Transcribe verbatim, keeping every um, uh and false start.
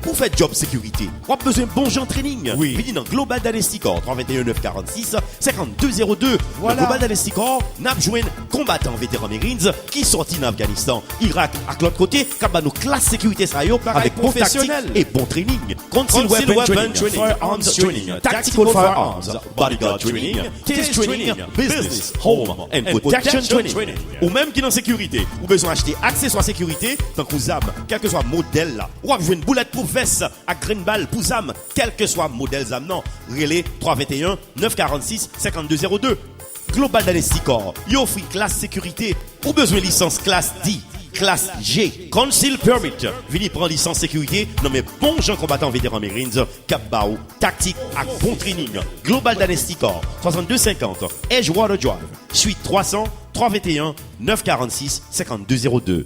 Pou fè djòb sekirite, w ap bezwen bon jan trening. Wi. Vini nan Global Dynasty Corps, twa venteyen nèf karannsis senkannde zewo de. Nan Global Dynasty Corps, n ap jwenn konbatan veteran Marines ki sòti nan Afganistan, Irak ak lòt kote k ap ba nou klas sekirite sa yo avèk bon taktik e bon trening. Concealed Weapon Training, Firearms Training, Tactical Firearms, Bodyguard Training, Tase Training, Business, Home and Protection Training. Ou menm ki nan sekirite, ou bezwen achte akseswa sekirite, tankou zam, kèlkeswa modèl la. W ap jwenn bulletproof vest ak grenn bal pou zam, kèlkeswa modèl zam nan. Rele twa venteyen nèf karannsis senkannde zewo de. Global Dynasty Corps, yo ofri klas sekirite. Ou bezwen lisans klas D, klas G, Conceal Permit. Vini pran lisans sekirite nan men bon jan konbatan veteran Marines k ap ba w taktik ak bon trening. Global Dynasty Corps, swasann de senkant Edgewater Drive, Suite twa san, twa venteyen nèf karannsis senkannde zewo de.